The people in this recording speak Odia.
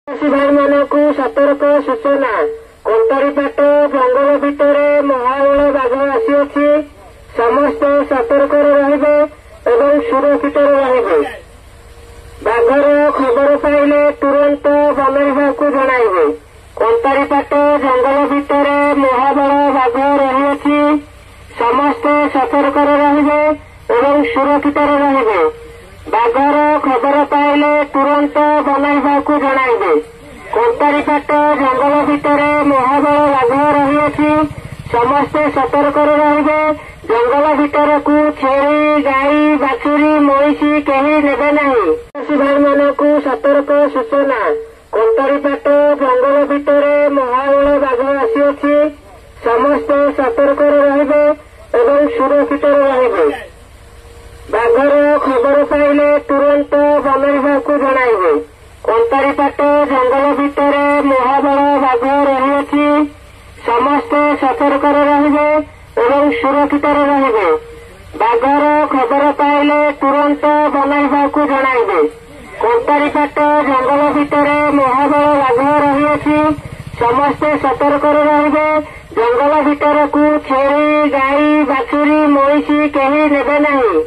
ଚାଷୀ ଭାଇମାନଙ୍କୁ ସତର୍କ ସୂଚନା। କଣ୍ଟାରିପାଟ ଜଙ୍ଗଲ ଭିତରେ ମହାବଳ ବାଘ ଆସିଅଛି। ସମସ୍ତେ ସତର୍କରେ ରହିବେ ଏବଂ ସୁରକ୍ଷିତରେ ରହିବେ। ବାଘର ଖବର ପାଇଲେ ତୁରନ୍ତ ବନ ବିଭାଗକୁ ଜଣାଇବେ। କଣ୍ଟାରିପାଟ ଜଙ୍ଗଲ ଭିତରେ ମହାବଳ ବାଘ ରହିଅଛି। ସମସ୍ତେ ସତର୍କରେ ରହିବେ ଏବଂ ସୁରକ୍ଷିତରେ ରହିବେ। ବାଘର ଖବର ପାଇଲେ ତୁରନ୍ତ ବନ ବିଭାଗକୁ ଜଣାଇବେ। କଣ୍ଟାରିପାଟ ଜଙ୍ଗଲ ଭିତରେ ମହାବଳ ବାଘ ରହିଅଛି। ସମସ୍ତେ ସତର୍କରେ ରହିବେ। ଜଙ୍ଗଲ ଭିତରକୁ ଛେଳି, ଗାଈ, ବାଛୁରୀ, ମଇଁଷି କେହି ନେବେ ନାହିଁ। ଚାଷୀ ଭାଇମାନଙ୍କୁ ସତର୍କ ସୂଚନା। କଣ୍ଟାରିପାଟ ଜଙ୍ଗଲ ଭିତରେ ମହାବଳ ବାଘ ଆସିଅଛି। ସମସ୍ତେ ସତର୍କରେ ରହିବେ ଏବଂ ସୁରକ୍ଷିତରେ ରହିବେ। ବାଘର ଖବର ପାଇଲେ ତୁରନ୍ତ ବନ ବିଭାଗକୁ ଜଣାଇବେ। କଣ୍ଟାରିପାଟ ଜଙ୍ଗଲ ଭିତରେ ମହାବଳ ବାଘ ରହିଅଛି। ସମସ୍ତେ ସତର୍କରେ ରହିବେ ଏବଂ ସୁରକ୍ଷିତରେ ରହିବେ। ବାଘର ଖବର ପାଇଲେ ତୁରନ୍ତ ବନ ବିଭାଗକୁ ଜଣାଇବେ। କଣ୍ଟାରିପାଟ ଜଙ୍ଗଲ ଭିତରେ ମହାବଳ ବାଘ ରହିଅଛି। ସମସ୍ତେ ସତର୍କରେ ରହିବେ। ଜଙ୍ଗଲ ଭିତରକୁ ଛେଳି, ଗାଈ, ବାଛୁରୀ, ମଇଁଷି କେହି ନେବେ ନାହିଁ।